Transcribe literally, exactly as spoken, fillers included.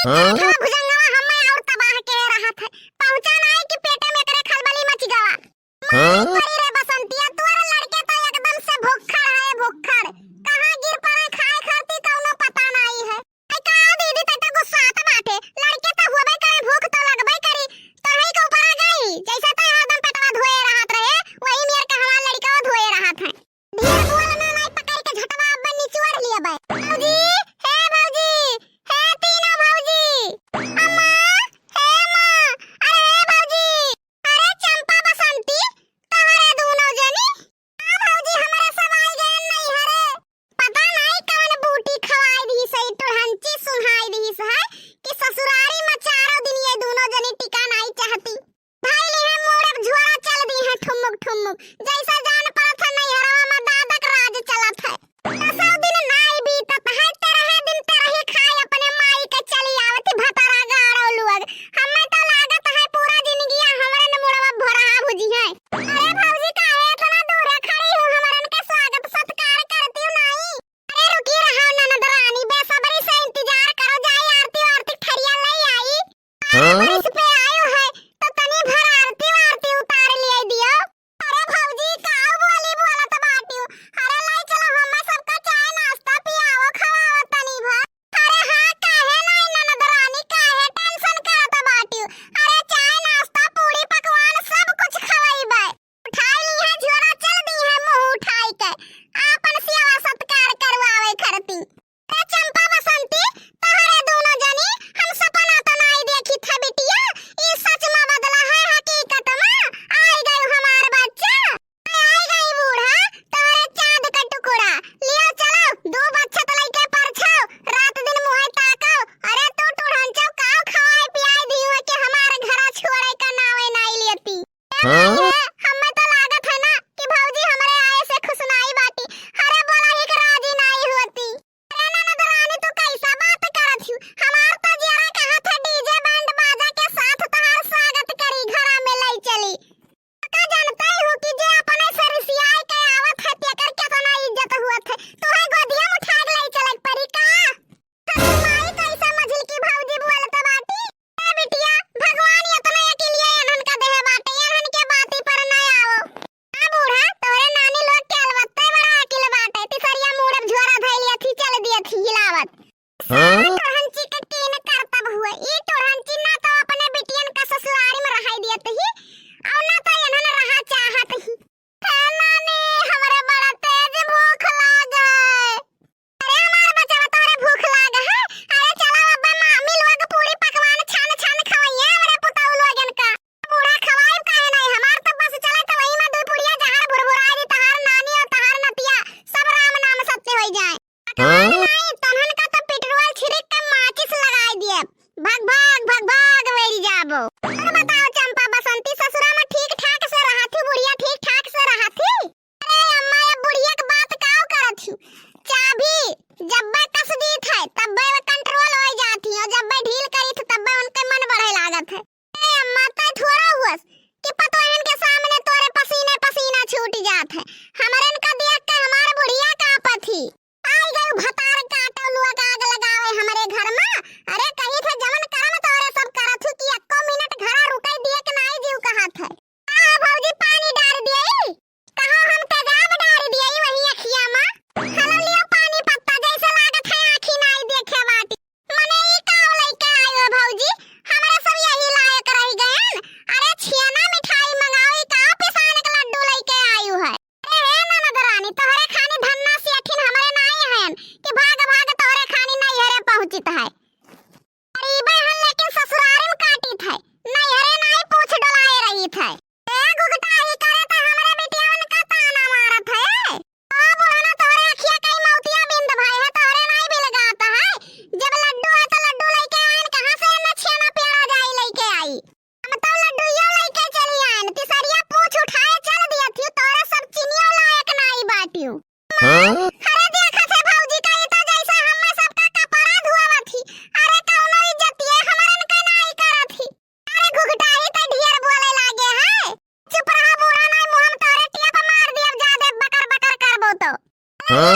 हाँ? अथवा भुजंगवा हम्मे और तबाह के रहत है। पहुँचा नाई कि पेटे में एकरे खलबली मच गवा। हाँ? माई परी रे बसंतिया, तोरे लड़के तो एकदम से भुक्खड़ है, भुक्खड़। कहाँ गिर पड़े खाए खाती कौनो पता नाई है। आई का दीदी, तै तो गुस्सात बाटे। लड़के तो हुअबे करे, भूख तो लगबे करी। तोहई के ऊपर आ गई, जैसे तो हरदम पेटवा धोए रहत रहे, वही मेर के हमार लड़का धोए रहत है। ढेर बोल ना, नाई पकड़ के झटवा अब निचोड़ लिया बे। भौजी, हे भौजी, हे तीनों भौजी, अम्मा, हे अम्मा, अरे हे भौजी, अरे चंपा बसंती, तोहरे दूनो जनी, का भौजी हमरे सब आई गए नैहरे? पता नाई कवन बूटी खवाई दिहिस है, टोहंची सुहाई दिहिस है कि ससुरारी में चारों दिन ये दूनो जनी टिका नाई चाहती। धइली है मूड़े झोरा चल दी है ठुमुक ठुमुक, जैसे जान पड़त है नैहरवा में दादक राज चलत है। दसों दिन नाई बीतत है, तेरहे दिन तेरही खाए अपने माई के चली आवती भतरा गाड़ो लुअग। हमें तो लागत है पूरा जिंदगी हमरे न मुड़वा भोरहा भुजी है। अरे भौजी काहे इतना दूर खड़ी हूँ, हमरन के स्वागत सत्कार करती हूँ नाई। अरे रुकी रहो ननद रानी, बेसब्री से इंतजार करो, जाई आरती वारती ठरिया ले आई। हाँ? बारिश पे आयो है तो तनी भर आरती वारती उतार लिया दियो। अरे भौजी, काऊ बोली बोलत बाटियो? अरे लाई चलो, हम्मे सबका चाय नाश्ता पियावो, खवावो तनी भर। अरे हाँ, काहे नाई ननद रानी, काहे tension करत बाटियो? अरे चाय नाश्ता, पूरी पकवान सब कुछ खवाइबे। उठाई ली है झोरा, चल दी है मुंह उठाई के, आपन सेवा सत्कार करवावे खरती। ए चंपा बसंती, तोहरे दूनो जनी हम सपना तो नाई देखी थे बिटिया, ई सच में बदला है हकीकत में। आई गई हमार बच्चा, आई गई बूढ़ा, तोहरे चांद का टुकड़ा। लियो चलो, दो बच्चा तो लइके परछाओ, रात दिन मुँहे ताकाओ। अरे तू टुढ़न चौ काव खवाए पियाए दियो के हमार घरा छोड़े का नावे नाई लेती। हाँ? ए, हम्मे तो लागत है ना कि भौजी हमरे आए से खुश नाई बाटी। अरे बोला ही के राजी नाई होती। अरे ननद रानी, तू कैसा बात करत हू? हमार तो जियरा कहत है DJ band बाजा के साथ तोहार स्वागत करी, घरा में लई चली। का जानते हो कि जे अपने से रिसियाई के आवत है, तेकर केतना इज्जत हुअत है? तोहे गोदिया में उठा के लई चले के पड़ी का? हमारी कैसा मझिल की भौजी बोलत बाटी? ए बिटिया, भगवान इतना अकिलिया एनहन का देहे बाटे, एनहन के बाती पर न आवो। हाँ बूढ़ा, तोहरे नानी लोग के अलबत्ते बड़ा अकिल बाटे, तिसरिया मूड़े झोरा धइलिया थी, चल दिया थी हिलावत। हाँ? सारा टोरहंची के कीन करतब हुए, ई टोरहंची ना तो अपने बिटियन का ससुरारी में रहाई दियत ही, और ना तो एनहन रहा चाहत ही। हे नानी, हमरे बड़ा तेज भूख लाग है। अरे हमार बचवा, तोहरे भूख लाग है? अरे चलो अब मामी लोग पूरी पकवान छान छान खवइया हमरे पुतऊ लोगन का। बूढ़ा खवाइब काहे नहीं, हमार तो बस चले तो वही में दो पुड़िया जहर भुरभुराई दी, तहार नानी और तहार नतिया सब राम नाम सत्य होई जाए। हाँ? नहीं, तन्हन का तो पेट्रोल छिड़क के माचिस लगाई दिए। भाग, भाग, भाग, भाग, वेरी जाबो। और बताओ चंपा बसंती, ससुरा में ठीक ठाक से रहा थी, बुढ़िया ठीक ठाक से रहा थी? अरे अम्मा, ये बुढ़िया के बात काव करत हूँ? चाबी जब्बे कस दीत है, तब्बे वो control हो जात ही, और जब्बे ढील करी थे, तब्बे उनके मन बढ़े लागत है। ए अम्मा, तै थोड़ा हुअस कि पतोहन के सामने तोरे पसीने पसीना छूट जात है। हमरन का देख के हमार बुढ़िया कांपत ही। आई गई भतार काटो लोग आग लगावे हमरे घर में। अरे कही थे जवन करम तोरे सब करत हूँ कि एको मिनट घरा रुकई दिए के नाई जीव कहत है। आ भौजी पानी डार दिए, कहो हम तेजाब डार दिए वही अखिया में। हलो लियो पानी पत्ता, जैसे लागत है आँखी नाई देखे बाटी। मने ई काव लइके आयु है भौजी, हमरे सब यही लायक रह गयन। अरे छियाना मिठाई मंगाओ, ई का पिसान के लड्डू लइके आयु है? अरे हे ननद रानी, तोहरे खानी धन्ना सियठिन हमरे नाई हयन कि भाग भाग तोहरे खानी नैहरे पहुँचित है। गरीबे हन लेकिन ससुरारे में काटित है, नैहरे नाई पूछ डोलाए रहित है। ए घुघटाही करे त हमरे बिटियावन का ताना मारत है। ओ बुढ़ना, तोहरे अखिया कई मौतिया बिंद भय है, तोहरे नाई बिलगात है। जब लड्डू है तो लड्डू लइके आइन, कहाँ से एन्ने छेना प्यारा जाई लइके आई? हम तो लड्डुइयो लइके चली आइन, तिसरिया पूछ उठाए चल दिया थी, तोहरे सब चिनियो लायक नाई बाटियो। हाँ? अरे देखत है भौजी का, ई तो जैसे हम्मे सबका कपड़ा धुआवत ही। अरे कौनो इज्जतिये हमरन के नाई करत ही। अरे घुघटाही, तै ढेर बोले लागे है। चुप रहा बूढ़ा, नाई मुँह में तोरे टेप मार दियब, जादे बकर बकर करबो तो। हाँ?